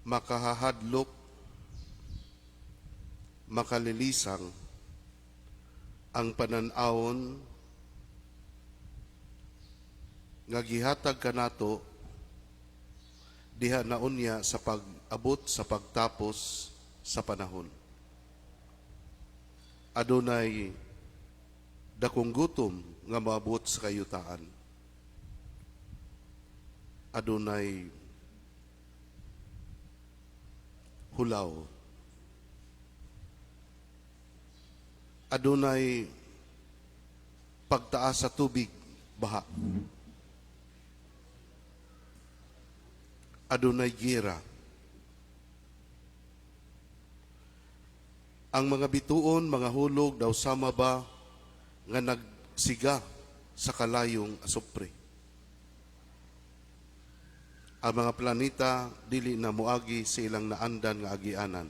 Makahahadlok, makalilisang ang panan-awon nga gihatag kanato diha na unya sa pag-abot sa pagtapos sa panahon. Adunay dakong gutom nga maabot sa kayutaan. Adunay hulaw. Adunay pagtaas sa tubig, baha. Adunay gira. Ang mga bituon, mga hulog, daw sama ba nga nagsiga sa kalayong asupre. Ang mga planeta dili na moagi sa ilang naandan nga agianan.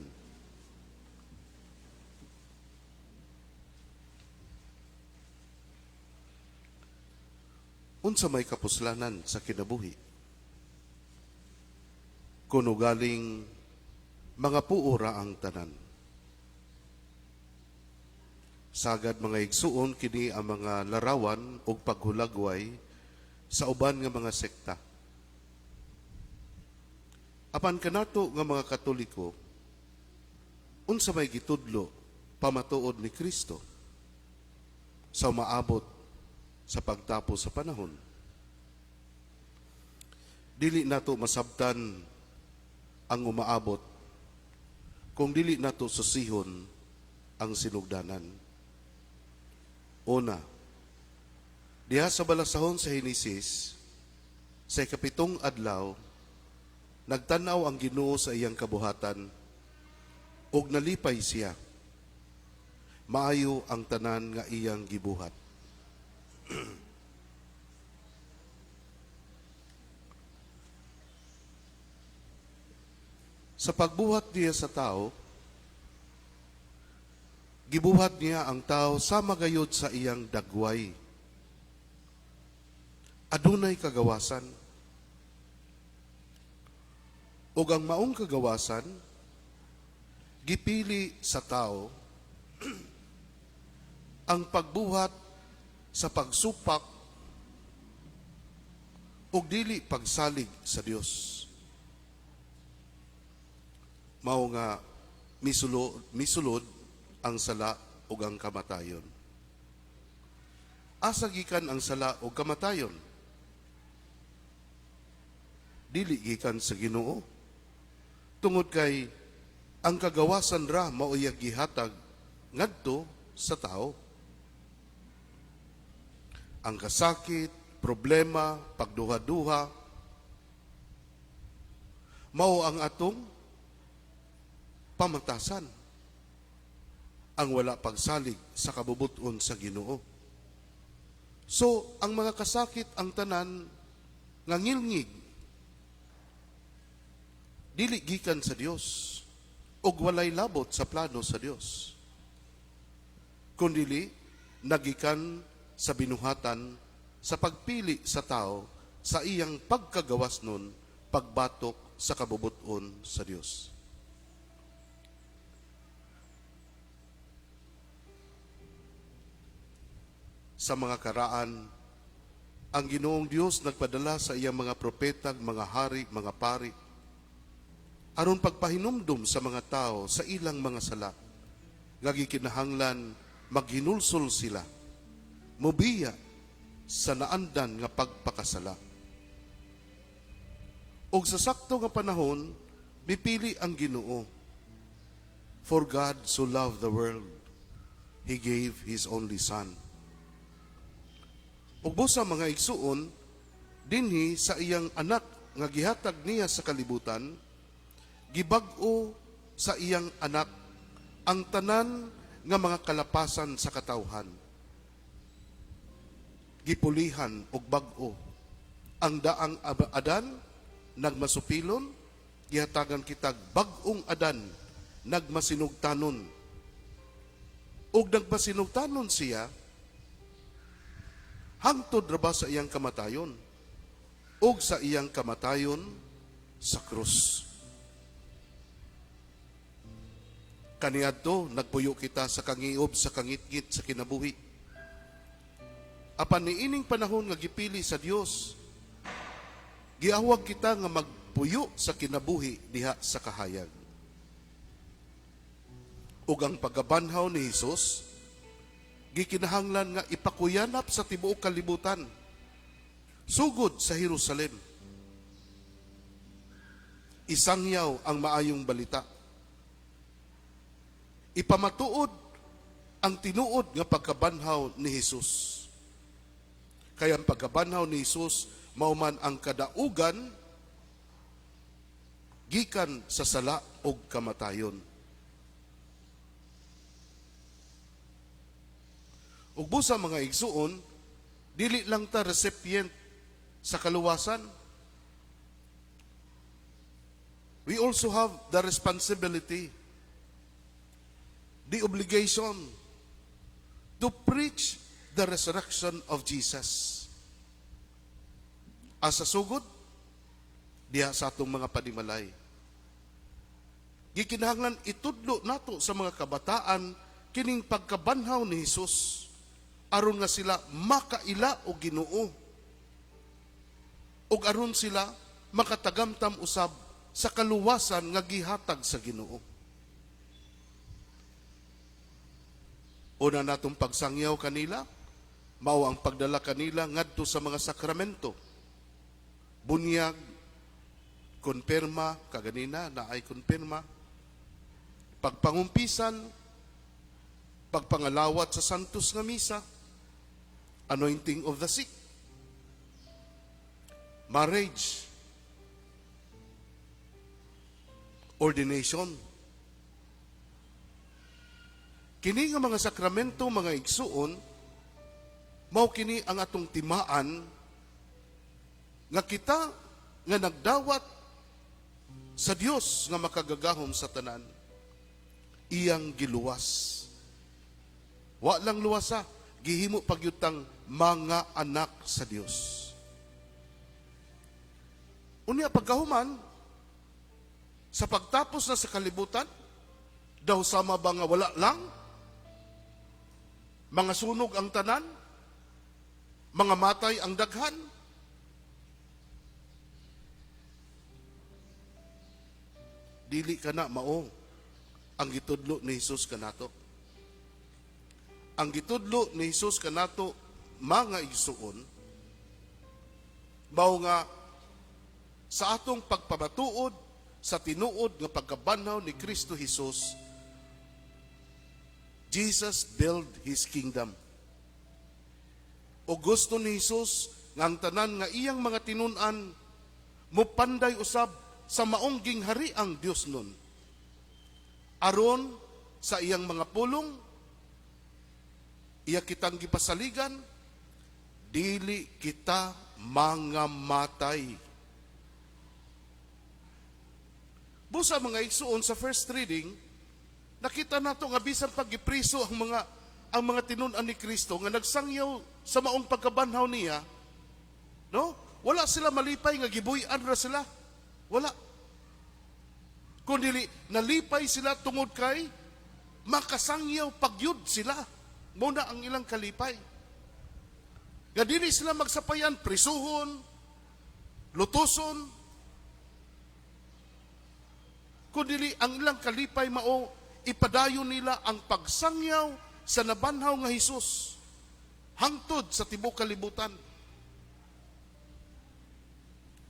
Unsa may kapuslanan sa kinabuhi? Kuno galing mga puora ang tanan. Sagad, mga igsuon, kini ang mga larawan ug paghulagway sa uban nga mga sekta. Apan kanato nga mga Katoliko, unsa may gitudlo pamatuod ni Kristo sa maabot sa pagtapos sa panahon? Dili nato masabtan ang umaabot kung dili nato susihon ang sinugdanan. Una, diha sa balasahon sa Henesis, sa ikapitong adlaw, nagtanaw ang Ginoo sa iyang kabuhatan ug nalipay siya. Maayo ang tanan nga iyang gibuhat. Sa pagbuhat niya sa tao, gibuhat niya ang tao sama gayod sa iyang dagway. Adunay kagawasan. Ug ang maong kagawasan, gipili sa tao ang pagbuhat sa pagsupak ug dili pagsalig sa Dios. Mao nga misulod ang sala ug ang kamatayon. Asa gikan ang sala ug kamatayon? Dili gikan sa Ginoo. Tungod kay ang kagawasan ra mao'y gihatag ngadto sa tao. Ang kasakit, problema, pagduha-duha, mao ang atong pamatasan ang wala pagsalig sa kabubuton sa Ginoo. So, ang mga kasakit, ang tanan nga ngilngig, dili gikan sa Dios ug walay labot sa plano sa Dios. Kundili nagikan sa binuhatan sa pagpili sa tao sa iyang pagkagawas nun, pagbatok sa kabubuton sa Dios. Sa mga karaan, ang Ginoong Dios nagpadala sa iyang mga propeta, mga hari, mga pari, aron pagpahinumdum sa mga tao sa ilang mga sala, nga gikinahanglan maghinulsol sila, mubiya sa naandan nga pagpakasala. Og sa sakto nga panahon, mipili ang Ginoo. For God so loved the world, He gave His only Son. Ug busa, mga igsuon, dinhi sa iyang anak nga gihatag niya sa kalibutan, gibag-o sa iyang anak ang tanan nga mga kalapasan sa katawhan. Gipulihan og bag-o ang daang Adan nagmasupilon, gihatagan kitag bag-ong Adan nagmasinugtanon. Ug nagmasinugtanon siya hangtod ra ba sa iyang kamatayon ug sa iyang kamatayon sa krus. Kaniadto nagpuyo kita sa kangiob, sa kangitngit sa kinabuhi. Apan niining panahon nga gipili sa Dios, giawhag kita nga magpuyo sa kinabuhi diha sa kahayag. Ug ang pagkabanhaw ni Hesus gikinahanglan nga ipakuyanap sa tibuok kalibutan, sugod sa Jerusalem. Isangyaw ang maayong balita. Ipamatuod ang tinuod nga pagkabanhaw ni Hesus. Kaya ang pagkabanhaw ni Hesus mao man ang kadaugan gikan sa sala ug kamatayon. Ug busa, mga igsuon, dili lang ta recipient sa kaluwasan. We also have the responsibility, the obligation to preach the resurrection of Jesus. Asa sugod, diha sa atong mga panimalay. Gikinahanglan itudlo nato sa mga kabataan kining pagkabanhaw ni Hesus aron nga sila makaila og Ginoo ug aron sila makatagamtam usab sa kaluwasan nga gihatag sa Ginoo. Una natong pagsangyaw kanila, mao ang pagdala kanila ngadto sa mga sakramento. Bunyag, konpirma, kaganina naay konpirma, pagpangumpisan, pagpangalawat sa Santos nga Misa, anointing of the sick, marriage, ordination. Kini nga mga sakramento, mga igsuon, mao kini ang atong timaan nga kita nga nagdawat sa Dios nga makagagahom sa tanan, iyang giluwas. Wa lang luwasa, gihimo pagyud tang mga anak sa Dios. Unya pagkahuman, sa pagtapos na sa kalibutan, daw sama ba nga wala lang? Mga sunog ang tanan? Mga matay ang daghan? Dili ka na mao ang gitudlo ni Hesus kanato. Ang gitudlo ni Hesus kanato, mga igsuon, mao nga sa atong pagpamatuod sa tinuod nga pagkabanhaw ni Kristo Jesus, Jesus build His kingdom. O gusto ni Jesus nga ang tanan nga iyang mga tinun-an mupanday usab sa maong ginghari ang Dios nun. Aron sa iyang mga pulong, iya kitang gipasaligan, dili kita mga matay. Busa, mga igsuon, sa first reading, nakita nato nga bisan pag gipriso ang mga tinun-an ni Kristo nga nagsangyaw sa maong pagkabanhaw niya, no? Wala sila malipay nga gibuy-an ra sila. Wala. Kundi nalipay sila tungod kay makasangyaw pagyud sila. Mao na ang ilang kalipay. Nga dili sila magsapayan, prisuhon, lutuson, kundi ang ilang kalipay mao ipadayon nila ang pagsangyaw sa nabanhaw nga Hesus hangtod sa tibuok kalibutan.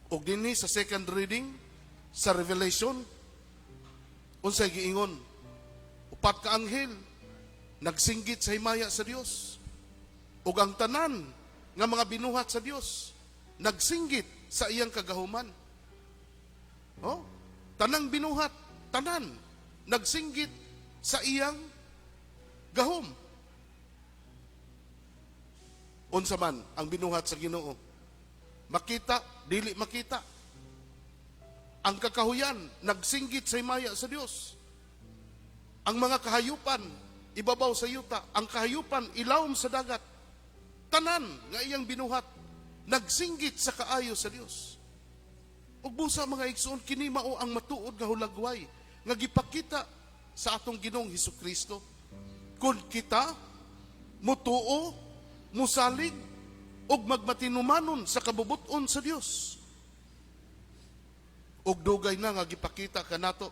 Og dinhi sa second reading sa Revelation, unsay giingon? Upat ka anghel nagsinggit sa himaya sa Dios. Ug ang tanan nga mga binuhat sa Dios nagsinggit sa iyang kagahuman. Oh, tanang binuhat, tanan nagsinggit sa iyang gahom. Unsa man ang binuhat sa Ginoo? Makita, dili makita. Ang kakahuyan nagsinggit sa himaya sa Dios. Ang mga kahayupan ibabaw sa yuta, ang kahayupan ilawom sa dagat. Tanan nga iyang binuhat nagsinggit sa kaayo sa Dios. Ug busa, mga igsoon, kini mao ang matuod nga hulagway nga gipakita sa atong Ginoong Hesus Kristo. Kung kita mutuo, musalig, ug magmatinumanon sa kabubuton sa Dios. Ug dugay na nga gipakita kanato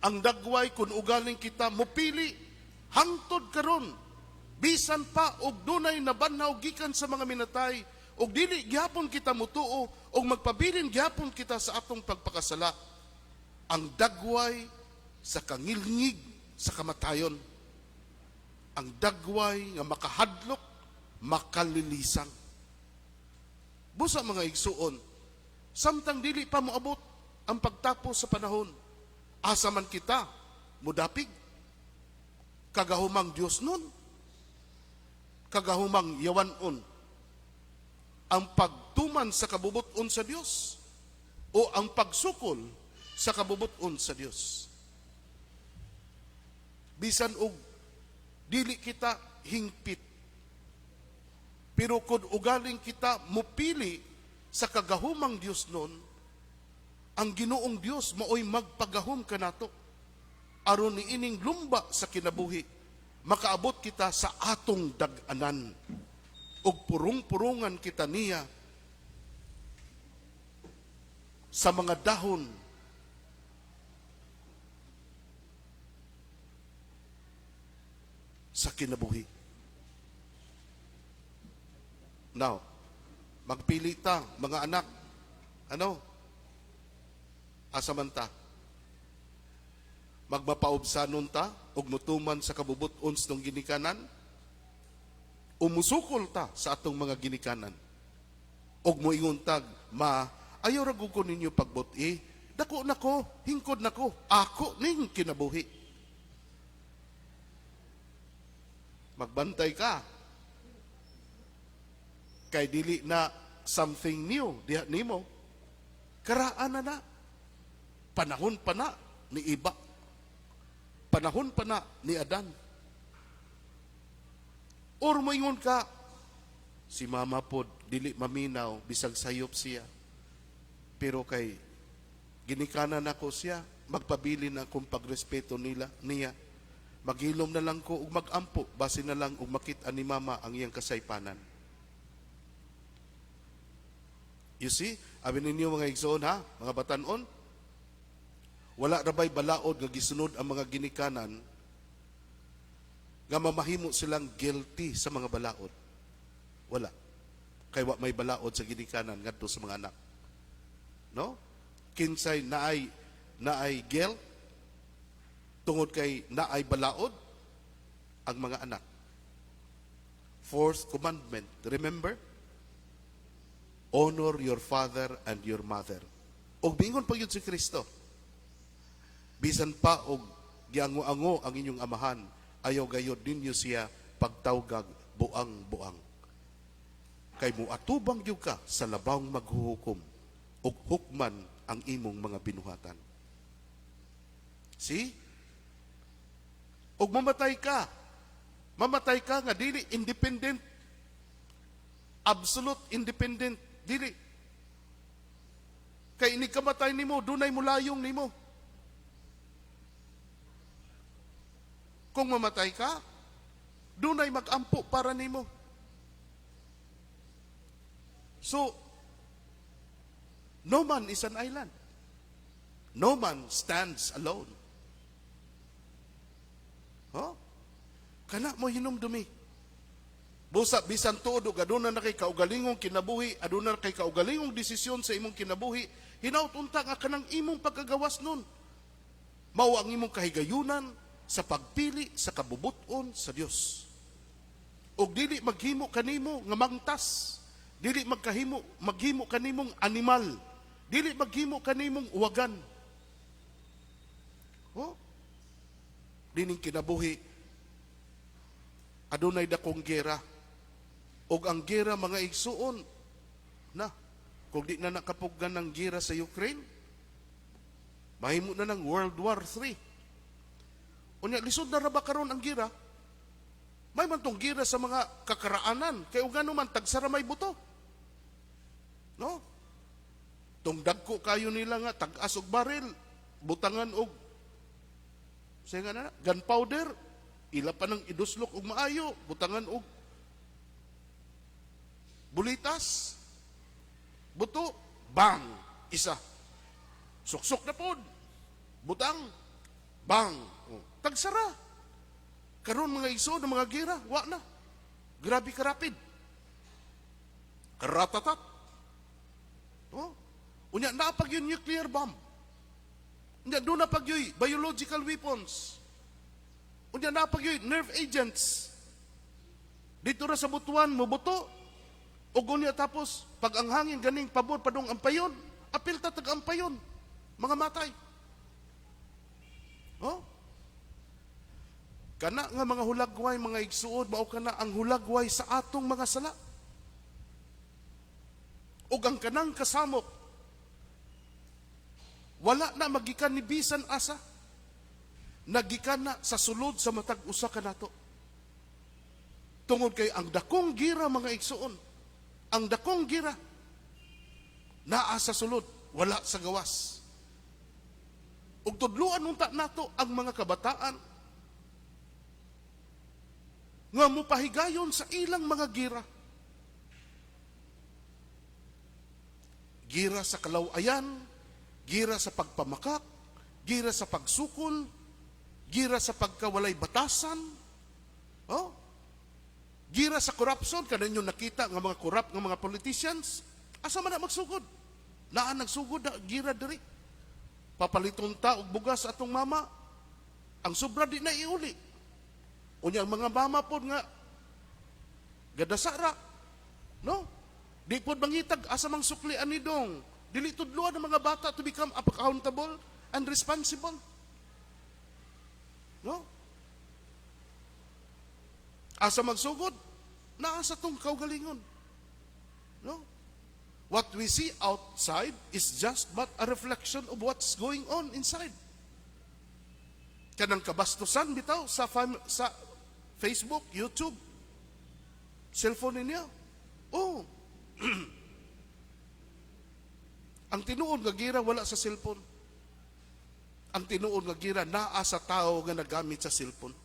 ang dagway kung ugaling kita mupili hangtod karon, bisan pa og dunay nabanhaw gikan sa mga minatay, ug dili gihapon kita mutuo ug magpabilin gihapon kita sa atong pagpakasala, ang dagway sa kangilngig sa kamatayon, ang dagway nga makahadlok, makalilisan. Busa, mga igsuon, samtang dili pa moabot ang pagtapos sa panahon, asa man kita mudapig? Kagahumang Dios nun, kagahumang yawanon, ang pagtuman sa kabubuton sa Dios o ang pagsukol sa kabubuton sa Dios? Bisan og dili kita hingpit, pero kung ugaling kita mupili sa kagahumang Dios nun, ang Ginoong Dios maoy magpagahom kanato aron niining lumba sa kinabuhi makaabot kita sa atong dag-anan ug purong-purungan kita niya sa mga dahon sa kinabuhi. Now, magpili ta, mga anak. Ano? Asa man ta? Magmapaubsanon ta ug mutuman sa kabubuton sa atong ginikanan? O musukol ta sa atong mga ginikanan? Og moingon tag, "Ma, ayaw ra gud ko ninyo pagbuti. Dako na ko, hingkod na ko, ako ning kinabuhi." Magbantay ka. Kay dili na something new diha nimo. Karaan na na. Panahon pa na ni Iba. Panahon pa na ni Adan. Or moingon ka, "Si mama pod, dili maminaw, bisag sayop siya. Pero kay ginikanan ako siya, magpabilin akong pagrespeto nila niya. Maghilom na lang ko ug magampo, base na lang ug makita ni mama ang iyang kasaypanan." You see, abi ninyo, mga igsoon ha, mga batanon, wala ra bay balaod nga gisunod ang mga ginikanan nga mamahimo silang guilty sa mga balaod? Wala. Kay wa may balaod sa ginikanan ngadto sa mga anak. No? Kinsay naay guilt tungod kay naay balaod? Ang mga anak. Fourth commandment, remember? Honor your father and your mother. Og bingon pa gyud si Kristo, bisan pa og giango-ango ang inyong amahan, ayaw gayod ninyo siya pagtawgag buang-buang. Kay muatubang gyud ka sa labawng maghuhukom ug hukman ang imong mga binuhatan. See? Ug mamatay ka. Mamatay ka nga dili independent. Absolute independent. Dili. Kay ini kamatay nimo, dunay mulayong nimo. Kung mamatay ka, dunay magampo para nimo. So, no man is an island. No man stands alone. Huh? Kana mo hinumdumi. Busa bisan tuod og aduna na kay kaugalingong kinabuhi, aduna na kay kaugalingong desisyon sa imong kinabuhi, hinaut unta nga kanang imong pagkagawas nun, mao ang imong kahigayunan sa pagpili sa kabubuton sa Dios. Og dili maghimo kanimo nga mangtas, dili maghimo kanimong animal, dili maghimo kanimong uwagan. Oh? Dining kinabuhi adunay dakong gera. Og ang gera, mga igsuon, na kung di na nakapuggan ng gera sa Ukraine, mahimo na ng World War III. Unya, lisod na ra ba karon ang gira? May man tong gira sa mga kakaraanan kay ug man tagsara may buto. No? Tong dagko kayo nila nga tag-as og baril, butangan og Sa nga na, gunpowder, ila pa nang iduslok og maayo, butangan og bulitas, buto, bang, isa. Suksok na pod, butang, bang, oh, tagsara. Karon, mga igsoon, ng mga gira, wa na. Grabe ka rapid. Ratatat. Oh. Unya naa pa gyud nuclear bomb. Unya duna pa gyud biological weapons. Unya naa pa gyud nerve agents. Dito ra sa Butuan mobuto. Ug unya tapos pag ang hangin ganing pabor padung Ampayon, apil ta tag Ampayon. Mga matay. Oh? Kana nga mga hulagway, mga igsuon, mao kana ang hulagway sa atong mga sala. Ug ang kanang kasamok, wala na magikan ni bisan asa. Nagikan na sa sulod sa matag usa kanato. Tungod kay ang dakong gira, mga igsuon, ang dakong gira, naa sa sulod, wala sa gawas. Ug tudluan unta nato ang mga kabataan nga mopahigayon sa ilang mga gira. Gira sa kalawayan, gira sa pagpamakak, gira sa pagsukol, gira sa pagkawalay batasan, oh? Gira sa corruption, kanang nakita nga mga corrupt nga mga politicians, asa man na magsugod? Naa nagsugod na gira diri. Papaliton ta og bugas atong mama, ang sobra di na iuli. Unya ang mga mama pod nga gadasara, no? Di pod mangitag asa mang sukli ani dong. Dili tudluan ang mga bata to become accountable and responsible. No? Asa magsugod? Naa sa atong kaugalingon. No? What we see outside is just but a reflection of what's going on inside. Kanang kabastusan bitaw sa Facebook, YouTube, cellphone ninyo. Oh. Ang tinuod nga gira wala sa cellphone. Ang tinuod nga gira naa sa tao nga nagamit sa cellphone.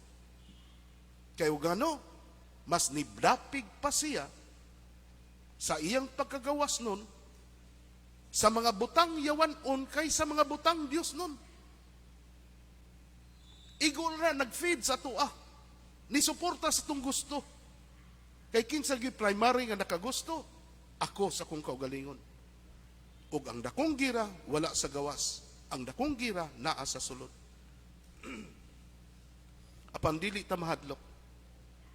Kay gano, mas nibdapig pa siya sa iyang pagkagawas nun sa mga butang yawan-on kay sa mga butang Diyos nun. Igo na nag-feed sa atoa. Ni suporta sa atong gusto. Kay kinsa gyud primary nga nakagusto? Ako sa akong kaugalingon. Ug ang dakong gira wala sa gawas. Ang dakong gira naa sa sulod. Apan dili ta mahadlok.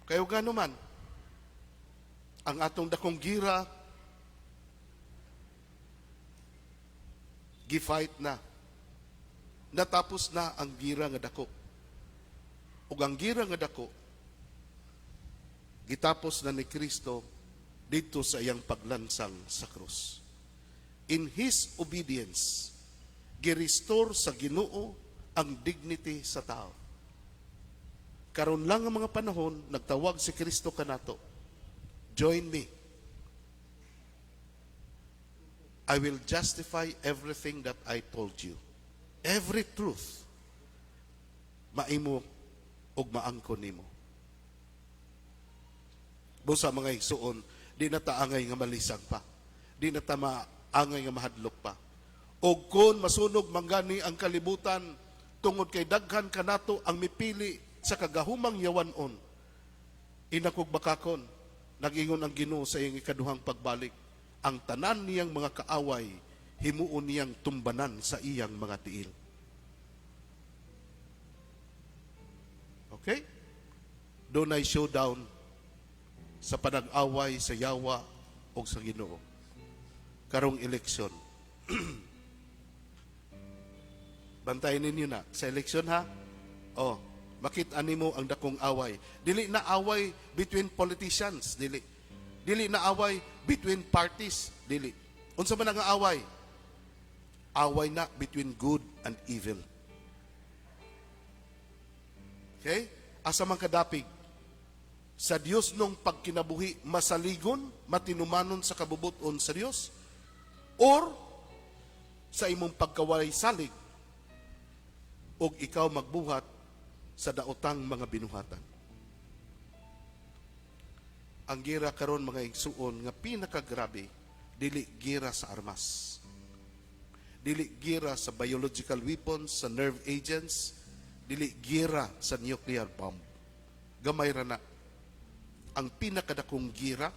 Kayo gano man, ang atong dakong gira gi-fight na. Natapos na ang gira nga dako. Ug ang gira nga dako gitapos na ni Kristo dito sa iyang paglansang sa krus. In His obedience, gi-restore sa Ginoo ang dignity sa tao. Karon lang ang mga panahon, nagtawag si Kristo kanato. "Join me. I will justify everything that I told you. Every truth, maimo ug maangkon nimo." Busa, mga igsuon, di na ta angay nga malisag pa. Di na ta maangay nga mahadlok pa. Og kung masunog manggani ang kalibutan, tungod kay daghan kanato ang mipili sa kagahumang yawanon, inakog bakakon, nag-ingon ang Ginoo sa iyang ikaduhang pagbalik, ang tanan niyang mga kaaway, himuon niyang tumbanan sa iyang mga tiil. Okay? Dunay showdown sa panag-away sa yawa o sa Ginoo. Karong eleksyon. Bantayan ninyo na sa eleksyon, ha. Oh, makita nimo ang dakong away. Dili na away between politicians, dili. Dili na away between parties, dili. Unsa man ang away? Away na between good and evil. Okay? Asa man kadapig? Sa Dios nung pagkinabuhi, masaligon, matinumanon sa kabubuton sa Dios, or sa imong pagkawalay salig ug ikaw magbuhat sa daotang mga binuhatan. Ang gira karon, mga igsuon, nga pinakagrabe, dili gira sa armas. Dili gira sa biological weapons, sa nerve agents, dili gira sa nuclear bomb. Gamay ra na. Ang pinakadakong gira,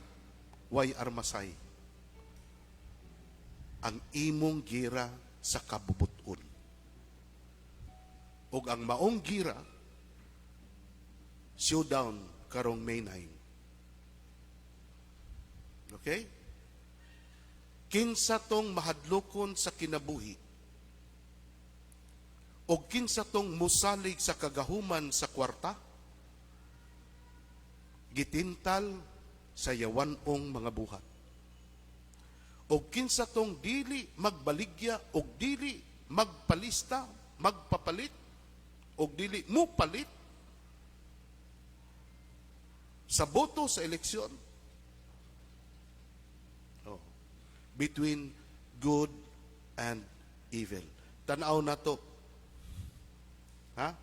way armasay. Ang imong gira sa kabubuton. Og ang maong gira, showdown karong May 9. Okay? Kinsa tong mahadlokon sa kinabuhi o kinsa tong musalig sa kagahuman sa kwarta, gitintal sa yawanong mga buhat. O kinsa tong dili magbaligya o dili magpalista, magpapalit o dili mupalit sa boto sa eleksyon. Oh. Between good and evil. Tanaw nato. Ha?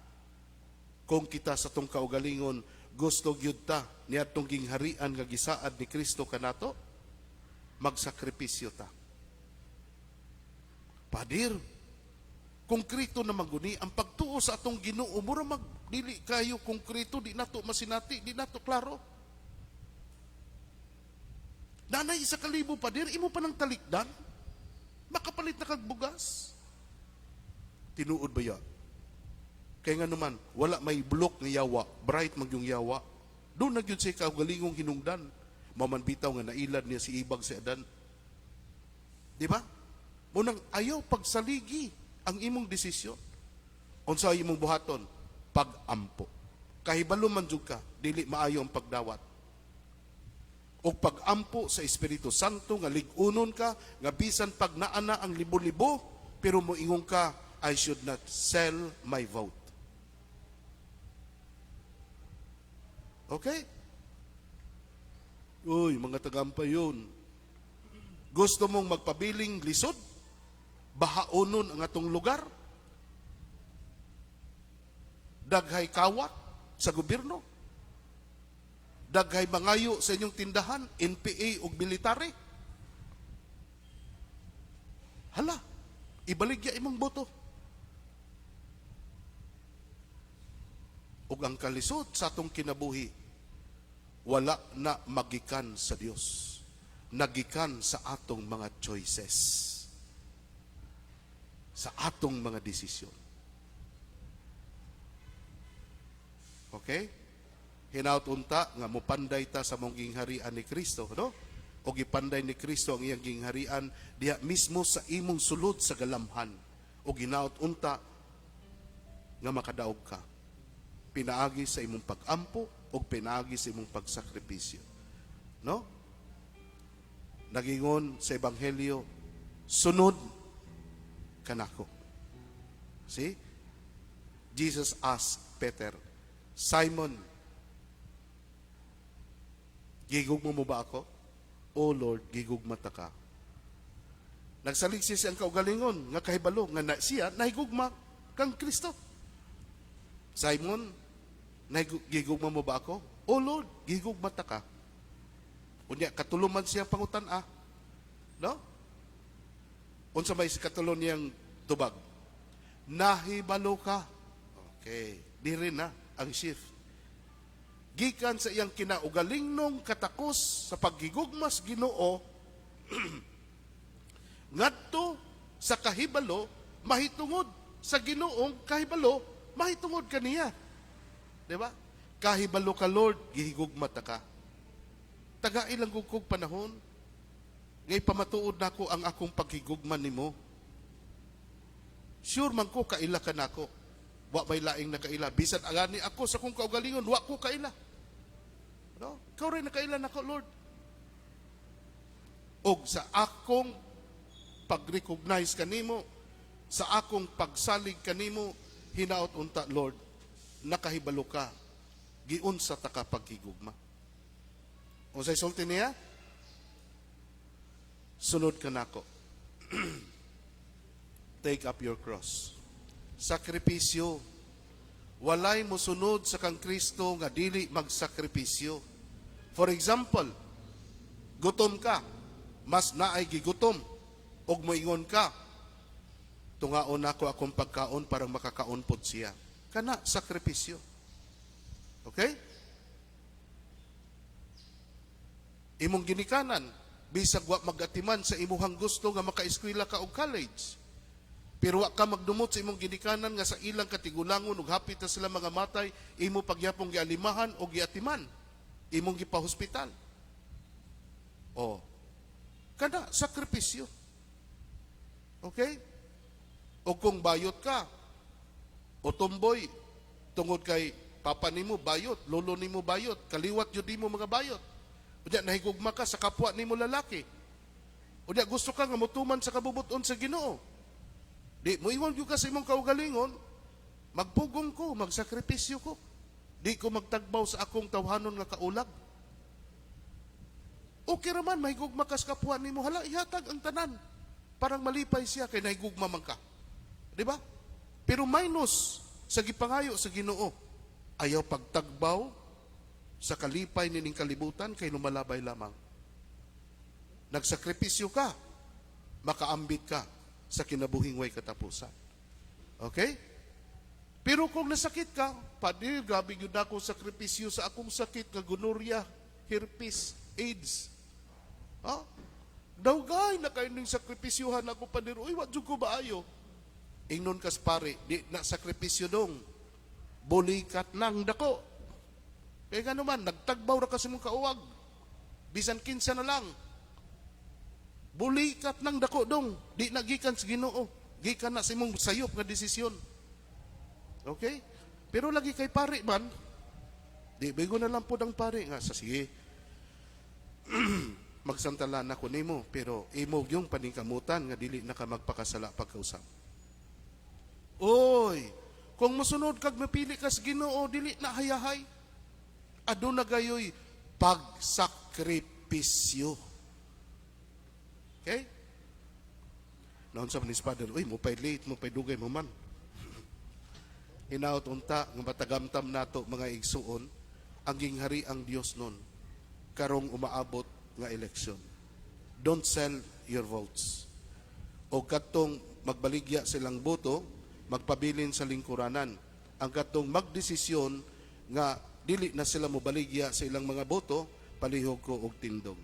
Kung kita sa atong kaugalingon gusto gyud ta niadtong gingharian nga gisaad ni Kristo kanato, magsakripisyo ta. Padir, konkreto na maguni ang pagtuo sa atong Ginoo, mura mag dili kayo konkreto, di nato masinati, di nato klaro. Nanay 1,000, padir, imo pa nang talikdan, makapalit na kag bugas. Tinuod ba ya? Kaya nga naman, wala may block nga yawa, bright man yung yawa. Doon na gyud siya kaugalingong hinungdan. Maman bitaw nga nailad niya si ibag si Adan. Di ba? Munang ayaw pagsaligi ang imong desisyon. Unsa imong buhaton? Pag-ampo. Kahibalo man jud ka, dili maayo ang pagdawat. O pag-ampo sa Espiritu Santo nga lig-unon ka, nga bisan pag naana ang libo-libo, pero moingon ka, "I should not sell my vote." Okay? Uy, mga tagampa yun. Gusto mong magpabiling lisod? Bahaonon ang atong lugar? Daghay kawat sa gobyerno? Daghay mangayo sa inyong tindahan, NPA ug military? Hala, ibaligya imong boto. Ug ang kalisod sa atong kinabuhi, wala na magikan sa Dios. Nagikan sa atong mga choices. Sa atong mga desisyon. Okay? Hinaut unta nga mupanday ta sa mong gingharian ni Kristo, no? O gipanday ni Kristo ang iyang gingharian diha mismo sa imong sulod sa galamhan. O ginaot unta nga makadaog ka. Pinaagi sa imong pag-ampo o pinaagi sa imong pagsakripisyo. No? Nagingon sa Ebanghelyo, "Sunod kanako." See? Jesus asked Peter, "Simon, gigugma mo ba ako?" "O Lord, gigugma ta ka." Nagsalig siya ang kaugalingon nga kahibalo nga na, siya nahigugma kang Kristo. "Simon, gigugma mo ba ako?" "O Lord, gigugma ta ka." Unya katuluman siya pangutan-a. No? Unsa may katulo niyang tubag? "Nahibalo ka." Okay, diri na ang shift. Gikan sa iyang kinaugalingnong katakos sa paggigugmas Ginoo ngadto sa kahibalo mahitungod sa Ginoong kahibalo mahitungod kaniya. Di ba? "Kahibalo ka, Lord, gihigugma ta ka. Tagai lang kog panahon ngay pamatuod nako ang akong paghigugma nimo. Sure man ko kaila ka nako. Wa may laing nakaila. Bisan agani ako sa akong kaugalingon, wa ko kaila. No? Ikaw rin nakaila nako, Lord. Og sa akong pag-recognize kanimo, sa akong pagsalig kanimo, hinaot unta, Lord, nakahibalo ka, giunsa ta ka paghigugma." Unsay sulti niya? "Sunod ka nako. Take up your cross." Sakripisyo. Walay mosunod sa kang Kristo nga dili magsakripisyo. For example, gutom ka, mas naay gigutom, ug moingon ka, "Tungaon nako akong pagkaon para makakaon pod siya." Kana sakripisyo. Okay? Imong ginikanan, bisag wa magatiman sa imuhang gusto nga makaeskwela ka og college. Pero wa ka magdumot sa imong ginikanan nga sa ilang katigulangon ug hapit na sila mga matay, imo pagyapong gialimahan o giatiman. Imong gipahospital. O, kana sakripisyo. Okay? O kung bayot ka, o tomboy, tungod kay papa nimo bayot, lolo nimo bayot, kaliwat jud nimo mga bayot. Unya nahigugma ka sa kapwa nimo lalaki. Unya gusto ka nga motuman sa kabubuton sa Ginoo. Di moingon gyud ka sa imong kaugalingon, "Magpugong ko, magsakripisyo ko. Di ko magtagbaw sa akong tawhanon nga kaulag." Okay raman, mahigugma ka sa kapwa nimo, hala, ihatag ang tanan. Parang malipay siya kay nahigugma man ka. Di ba? Pero minus sa gipangayo sa Ginoo, ayaw pagtagbaw sa kalipay nining kalibutan kay lumalabay lamang. Nagsakripisyo ka, makaambit ka sa kinabuhing way katapusan. Okay? Pero kung nasakit ka, "Padre, grabe gyud ako sakripisyo sa akong sakit nga gonorrhea, herpes, AIDS. Ha? Dawgay na kayo ning sakripisyuhan ako, Padre. Uy, wa jud ko maayo." Ingnon kas pare, "Di na sakripisyo dong. Bulikat nang dako. Kaya nga naman, nagtagbaw ra kasi mong kauwag. Bisan kinsa na lang. Bulikat nang dako dong. Di na gikan sa Ginoo. Gikan na sa imong sayop nga desisyon." Okay? Pero lagi kay pare man, di bigo na lang po ang pare nga sa sige. "Magsantalan ako nimo, pero imo yung paningkamutan nga dili na ka magpakasala pagkausap." Oy, kung mosunod kag mapili ka sa Ginoo, dili na hayahay. Aduna gayoy pagsakripisyo. Okay? Noon sa ni Father, uy, mo pay late, mo pay dugay mo man. Hinaot unta nga matagamtam nato, mga igsuon, ang ginghari ang Dios nun karong umaabot nga eleksyon. Don't sell your votes. O katong magbaligya silang boto, magpabilin sa lingkuranan. Ang katong magdesisyon nga dili na sila mobaligya sa ilang mga boto, palihog ko og tindog.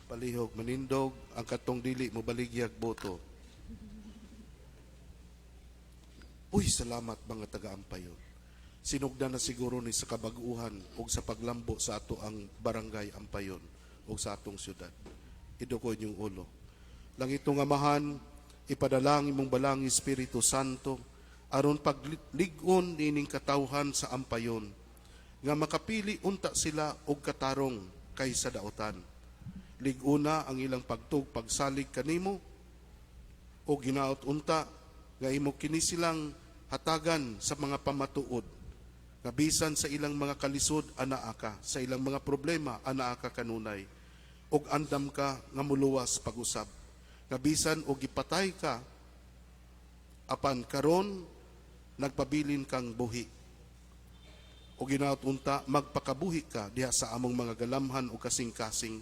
Palihog manindog ang katong dili mobaligyag boto. Uy, salamat, mga taga-Ampayon. Sinugdan na siguro ni sa kabaguhan ug sa paglambo sa ato ang barangay Ampayon ug sa atong syudad. Iduko inyong ulo. Langitong Amahan, ipadala ang imong balang Espiritu Santo aron paglig-on nining katawhan sa Ampayon nga makapili unta sila og katarong kaysa daotan. Lig-una ang ilang pagtug pagsalig kanimo o ginaot unta nga imo kini silang hatagan sa mga pamatuod nga bisan sa ilang mga kalisod, anaa ka, sa ilang mga problema, anaa ka kanunay ug andam ka nga muluwas pag-usab, nga bisan og gipatay ka, apan karon nagpabilin kang buhi. O ginaot unta magpakabuhi ka diha sa among mga galamhan o kasing-kasing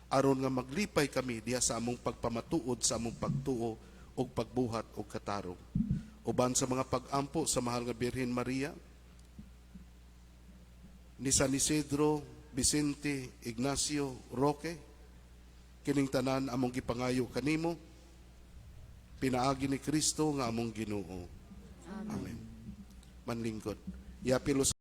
aron nga maglipay kami diha sa among pagpamatuod sa among pagtuo ug pagbuhat og katarong. Uban sa mga pag-ampo sa mahal nga Birhen Maria, ni San Isidro, Vicente, Ignacio, Roque, kining tanan among gipangayo kanimo pinaagi ni Kristo nga among Ginoo. Amen. Manlingkod. Yapilo.